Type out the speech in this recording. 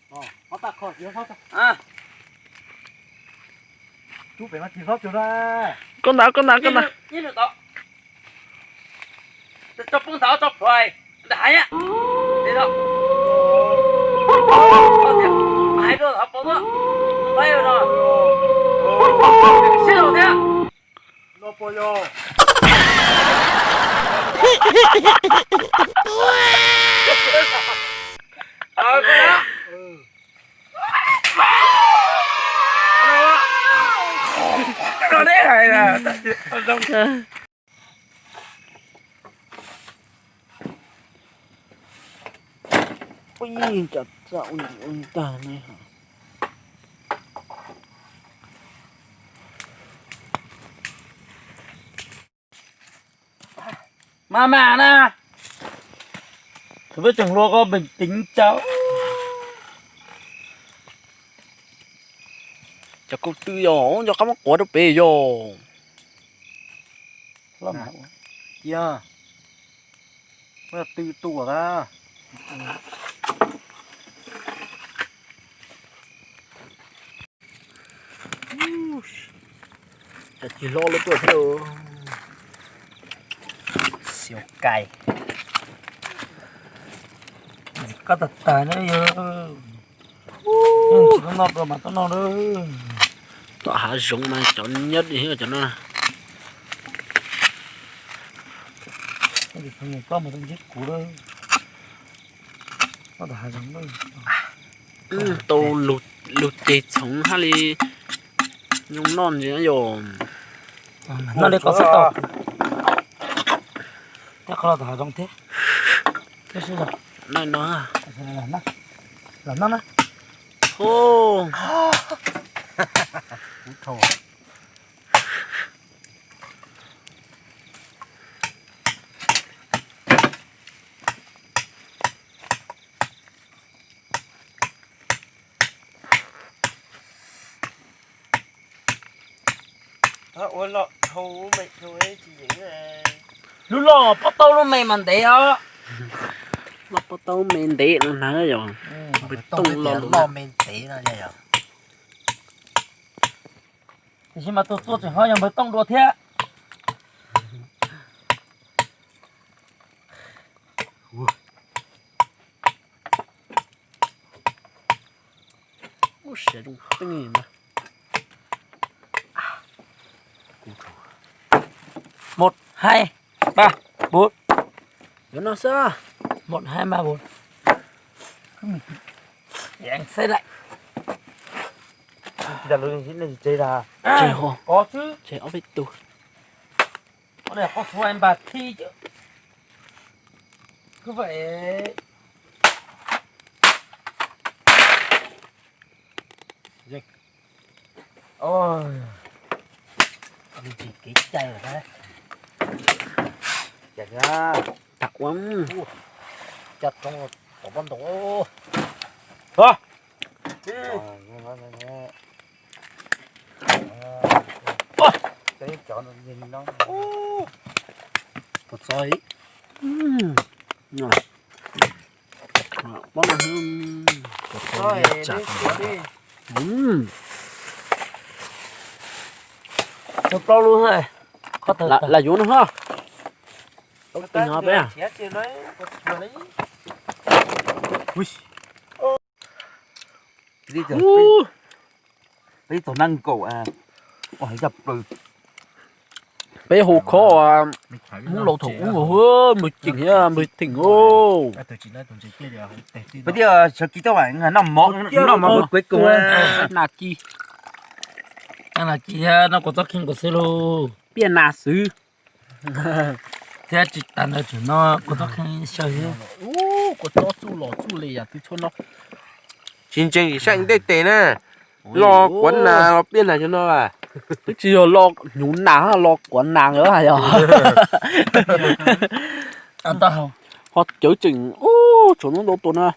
Koj ntag, koj ntag, koj ntag. Ua ntag ne. Mas mas na, thaum peb tseem hluas koj peem teev cas. Cov kaum tw yog nco qab muab quav rau pem yog. Cia, muab tw tuaj a. Cov tsis hlob lub tuaj thiab. Xyov kais. Koj tag tag na yog. Tsis tau noj dua mas tau noj na. Tom hav zoov mas cov nyob cov no. Koj mus tau ntsib kuv lawm. Tau lug ceg txhoov hab li nyoo noj ntsis yog. Noj li koj xwb tau. Tab qhov los tom hav zoov thiab. Noj no. Los noj na. Lub loj pob taub lub me mas ntev os. Loj pob taub me ntev no na yog. Npawg Tooj los loj me ntev no yog. Tiam sis mas tus txua tseem ho yog npawg Tooj dua thiab. Một, hai, ba, bốn. Yuav no xwb. Một, hai, ba, bốn. Em xếp lại. Tseg ho, tseg ob peb tug. Ob peb tug em ba thi chứ. Cứ vậy. Ntsis kev cai lawm. Tam ua, caj roob tom pob ntoo. Ua, cov no, tus txob ib. Pob no, plaub lub, lam yuav no ho. Tau tig no peb. Peb tug neeg nkaum, peb hu khob, Hmoob laus thaum ub, npawg Ceem thiab npawg Theem os. Peb tias sawv kis tau noj mov, noj mov kuv kuv nas ci, nas ci thiab noj kua txob kheej nkaus xwb lauj. Piaj nas xwb. Thiab tsis tas ntawd tseem noj kua txob kheej xyaw thiab. Kua txob txuj los txuj li yam twg txhob noj. Tsis ntseeg saib ntej tes na, los kuav nas los piaj nas cov no. Twb tsis yog los hnyuv nas, los kuav nas nkawd yog. Ho cawv tseem ub tsaus ntuj ntau tus na.